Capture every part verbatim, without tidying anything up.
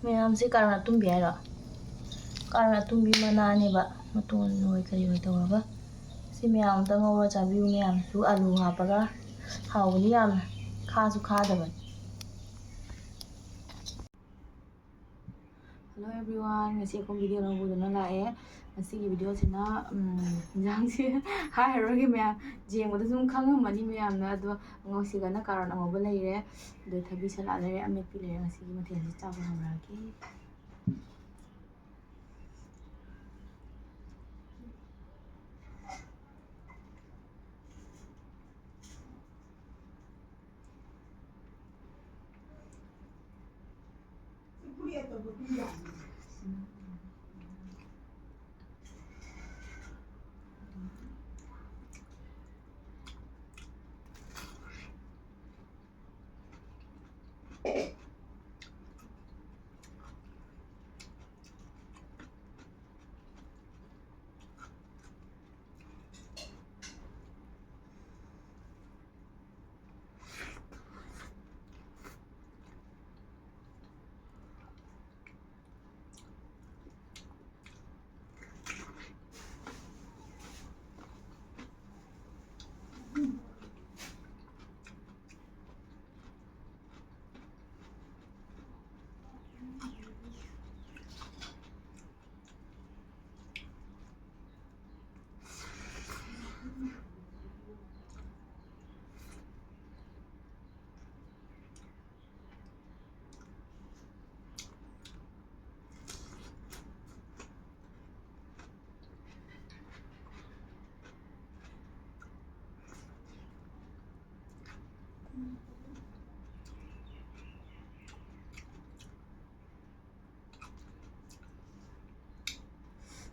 ꯃꯌꯥꯝꯁꯤ ꯀꯥꯔꯣꯠ ꯑꯇꯨꯝꯕꯤ ꯍꯥꯏꯔꯣ? ꯀꯥꯔꯣꯠ ꯑꯇꯨꯝꯕꯤ ꯃꯅꯥꯅꯦꯕ, ꯃꯇꯣꯟ ꯑꯣꯏ ꯀꯔꯤ ꯑꯣꯏ ꯇꯧꯔꯒ꯫ ꯁꯤ ꯃꯌꯥꯝ ꯑꯝꯇ ꯉꯧꯔ ꯆꯥꯕꯤꯌꯨ ꯃꯌꯥꯝꯁꯨ, ꯑꯂꯨ ꯍꯥꯞꯄꯒ꯫ ꯍꯥꯎꯕꯅꯤ ꯌꯥꯝꯅ, ꯈꯥꯁꯨ ꯈꯥꯗꯕꯅꯤ꯫ Hello everyone, ꯉꯁꯤ ꯑꯩꯈꯣꯏ ꯚꯤꯗꯤꯑꯣ ꯑꯅꯧꯕꯗꯨꯅ ꯂꯥꯛꯑꯦ꯫ ꯉꯁꯤꯒꯤ ꯚꯤꯗꯤꯑꯣꯁꯤꯅ, ꯎꯝ, ꯏꯟꯖꯥꯡꯁꯦ ꯍꯥꯏꯔꯔꯣꯏꯒꯦ ꯃꯌꯥꯝ, ꯌꯦꯡꯕꯗ ꯁꯨꯝ ꯈꯪꯉꯝꯃꯅꯤ ꯃꯌꯥꯝꯅ꯫ ꯑꯗꯣ ꯉꯧꯁꯤꯒꯅ ꯀꯥꯔꯣꯠ ꯑꯉꯧꯕ ꯂꯩꯔꯦ, ꯑꯗꯩ ꯊꯕꯤ ꯁꯂꯥꯠ ꯂꯩꯔꯦ, ꯑꯃꯦꯠꯄꯤ ꯂꯩꯔꯦ꯫ ꯉꯁꯤꯒꯤ ꯃꯊꯦꯜꯁꯤ ꯆꯥꯕ ꯍꯧꯔꯛꯑꯒꯦ꯫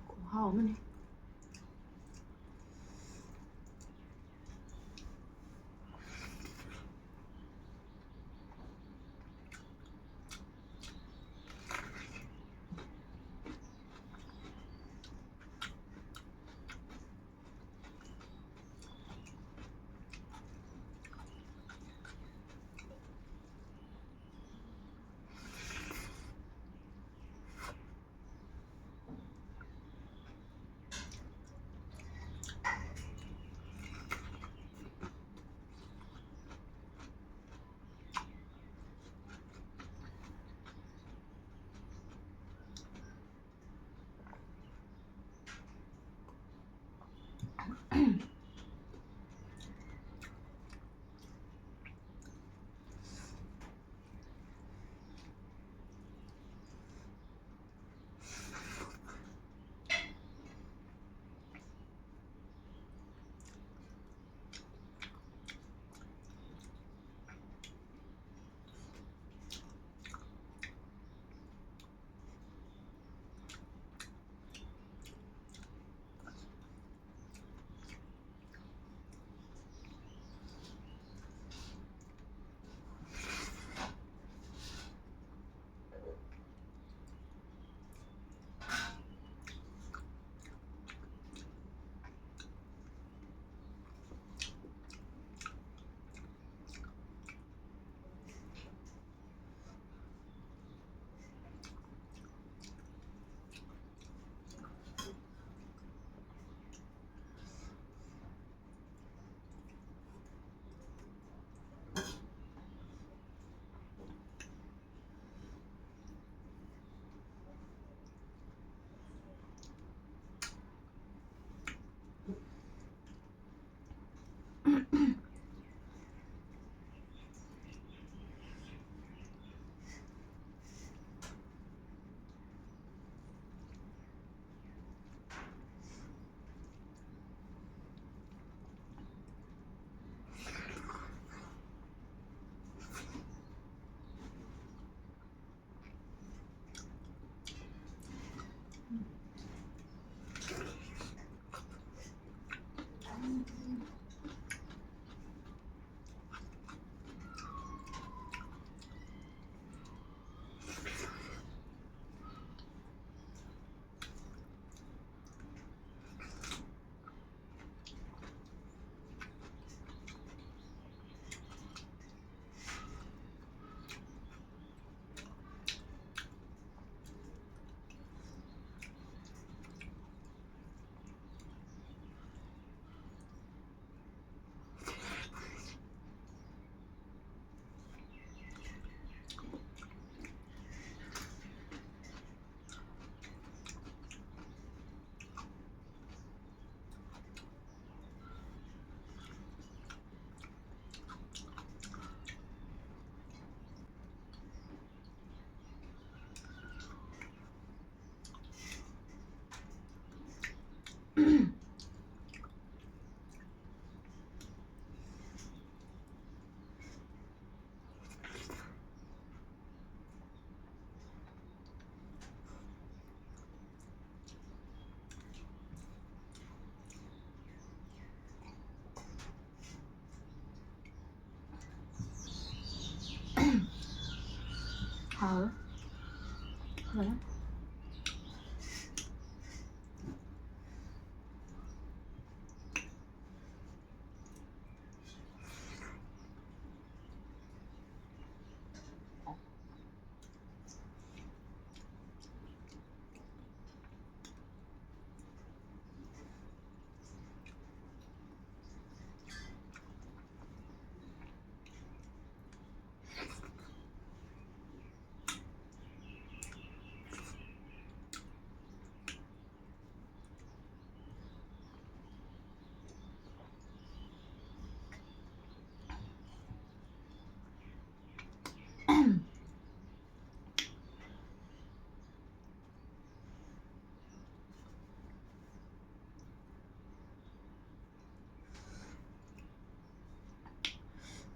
ꯈꯨꯍꯥꯎ ꯑꯃꯅꯤ꯫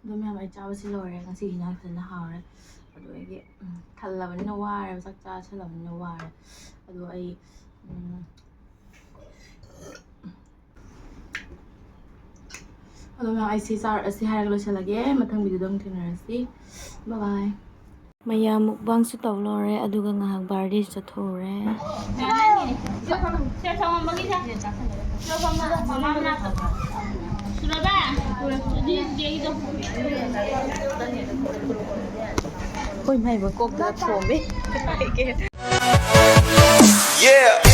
ꯑꯗꯣ ꯃꯌꯥꯝ, ꯑꯩ ꯆꯥꯕꯁꯤ ꯂꯣꯏꯔꯦ꯫ ꯉꯁꯤꯒꯤ ꯏꯟꯖꯥꯡ ꯐꯖꯅ ꯍꯥꯎꯔꯦ꯫ ꯑꯗꯨꯗꯒꯤ ꯎꯝ, ꯊꯜꯂꯕꯅꯤꯅ ꯋꯥꯔꯦꯕ, ꯆꯥꯛ ꯆꯥꯁꯜꯂꯕꯅꯤꯅ ꯋꯥꯔꯦ꯫ ꯑꯗꯣ ꯑꯩ ꯎꯝ, ꯑꯗꯣ ꯃꯌꯥꯝ, ꯑꯩ ꯁꯤ ꯆꯥꯔ-, ꯁꯤ ꯍꯥꯏꯔꯒ ꯂꯣꯏꯁꯤꯜꯂꯒꯦ꯫ ꯃꯊꯪ ꯚꯤꯗꯤꯑꯣꯗ ꯑꯃꯨꯛ ꯊꯦꯡꯅꯔꯁꯤ꯫ ꯕꯥꯏ ꯕꯥꯏ꯫ ꯃꯌꯥꯝ ꯃꯨꯛꯕꯥꯡꯁꯨ ꯇꯧ ꯂꯣꯏꯔꯦ, ꯑꯗꯨꯒ ꯉꯥꯏꯍꯥꯛ ꯕꯥꯔꯗꯦꯁꯨ ꯆꯠꯊꯣꯛꯎꯔꯦ꯫ ꯑꯩꯈꯣꯏ ꯃꯥꯏꯕ ꯀꯣꯛꯇ ꯊꯣꯝꯃꯦ꯫ Yeah.